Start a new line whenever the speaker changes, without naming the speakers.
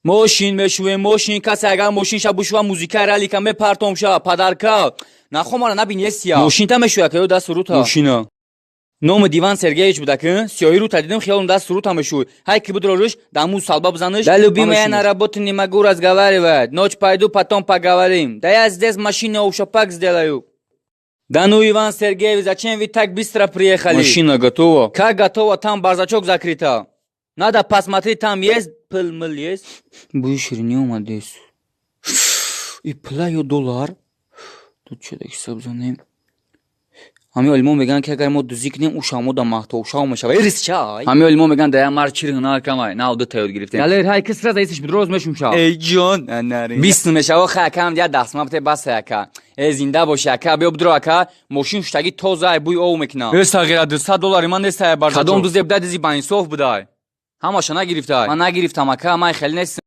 Мошин мешӯем, мошин. Касе агар мошинша бушӯва, музикаи ралика мепартом ша падарка. Нахо мара набинесия. Мошинта мешӯя ка ё даст рута? Мошина. Номи Иван Сергеевич буда ки сиёҳи рута дидим, хиёлам даст рута мешӯй. Ҳай ки будро рӯш, даму салба бизаниш. Да, любимая, я на работу не могу разговаривать. Ночь пойду, потом поговорим. Да я здесь машину ушапак сделаю. Да ну, Иван Сергеевич, зачем вы так быстро приехали? Машина готова. Как готова? Там бардачок закрыто. Надо посмотреть, там есть пыл-мыл есть. Бӯи ширинӣ омадест. И пула ё доллар? Тут чё, ҳисоб занем. Ҳамин олимо мегӯянд, ки агар мо дузӣ кунем, ӯ шамода маҳтовшав мешавад. Ирис чай. Ҳамин олимо мегӯянд, дая мар чир ҳунар камай. Нав ду таёд гирифтем. Далер, ҳай кис раза исиш бидроз мешумша.
Эй ҷон, нанари.
20 мешава, хай акам, я дастма бите, бас ака. Э, зинда боши, ака, биё бидро, ака. Мошин шуштагӣ тоза, ай бӯи ов мекунам. Э, сағира, 200 доллари ман нест, ай барза. Кадом дузе будай, дизи баинсоф будай. Ҳамаша нагирифтай. Ман нагирифтам, ака, ман хеле нестам.